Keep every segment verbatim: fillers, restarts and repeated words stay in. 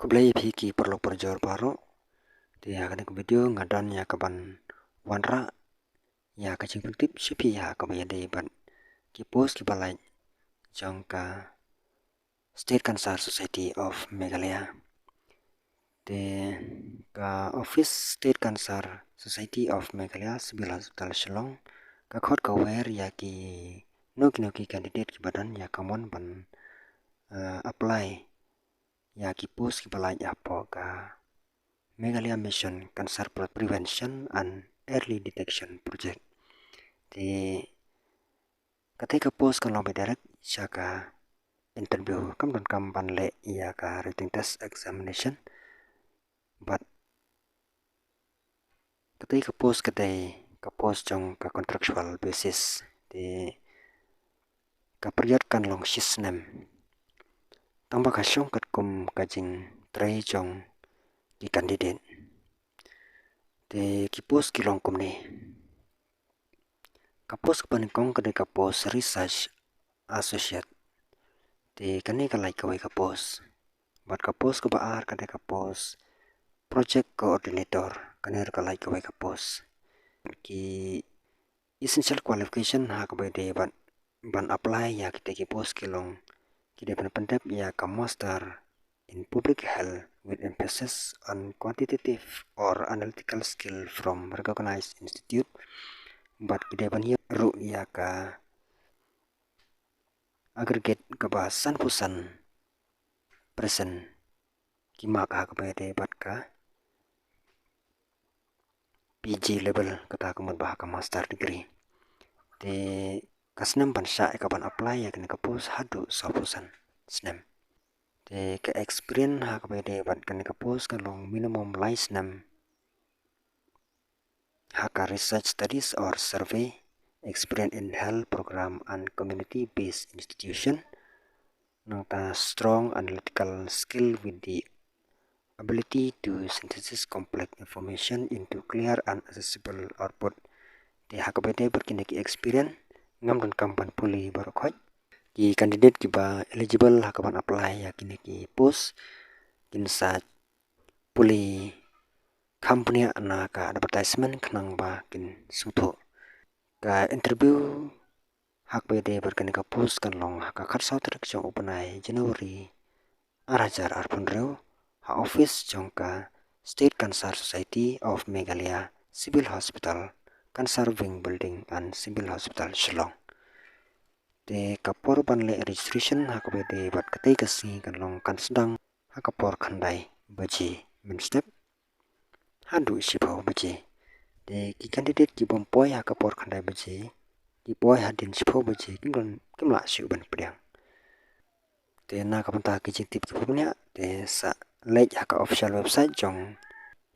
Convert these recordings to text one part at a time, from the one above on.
Khublei ïa phi ki paralok parajor baroh. Te ha kane ka video nga don ïa kaban wanrah ïa ka jingpyntip sha phi ha kaba ïadei bad ki post kiba lait jong ka State Cancer Society of Meghalaya. Te ka office State Cancer Society of Meghalaya Civil Hospital Shillong ka khot ka wer ïa kino kino ki candidate kiba don ïa ka mon ban, eh, apply ïa ki post kiba lait hapoh ka Meghalaya Mission Cancer Pre-, Prevention and Early Detection Project. Te katei ka post kan long ba direct sha ka interview, kam donkam ban leh ïa ka written test examination. Bad katei ka post ka dei ka post jong ka contractual basis. Te ka period kan long shi snem. Tang ba ka shong katkum ka jingtrei jong ki candidate. Te ki post ki long kumne. Ka post kaba nyngkong ka dei ka post research associate. Te kane ka lait kawei ka post. Bad ka post kaba ar ka dei ka post project coordinator, kane ruh ka lait kawei ka post. Ki essential qualification ha kaba ïadei bad ban apply ïa kitei ki post ki long, ki dei ban pyndep ïa ka master in public health with emphasis on quantitative or analytical skill from recognized institute. Bad ki dei ban ïoh ruh ïa ka aggregate kaba sanphew san percent ki mark ha kaba ïadei bad ka P G level, kata ka mut ba ha ka master degree. Te ka snem ban shah ïa kaban apply ïa kane ka post haduh sawphew san snem. Te ka experience ha kaba ïadei bad kane ka post ka long minimum lai snem ha ka research studies or survey, experience in health program and community based institution. Nangta strong analytical skill with the ability to synthesize complex information into clear and accessible output. Te ha kaba ïadei bad kine ki experience, ngam donkam ban pule baroh khoit. Ki candidate kiba eligible ha kaban apply ïa kine ki post kin sa pule kham bniah na ka advertisement khnang ba kin sngewthuh. Ka interview ha kaba ïadei bad kane ka post kan long ha ka khatsaw tarik jong u bnai January ar hajar arphew hynriew ha office jong ka State Cancer Society of Meghalaya Civil Hospital, Cancer Wing Building and Civil Hospital, Shillong. Te ka por ban leh registration ha kaba ïadei bad katei ka sngi kan long, kan sdang ha ka por khyndai baje mynstep haduh shiphew baje. Te ki candidate ki bym poi ha ka por khyndai baje, ki poi hadien shiphew baje, kim don, kim lah shuh ban pdiang. Te na ka bynta ki jingtip kiba bniah, te sa leit ha ka official website jong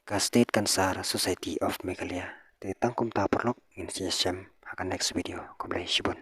ka State Cancer Society of Meghalaya. Te tang kumta paralok, ngin sa ïashem ha ka next video. Khublei shibun.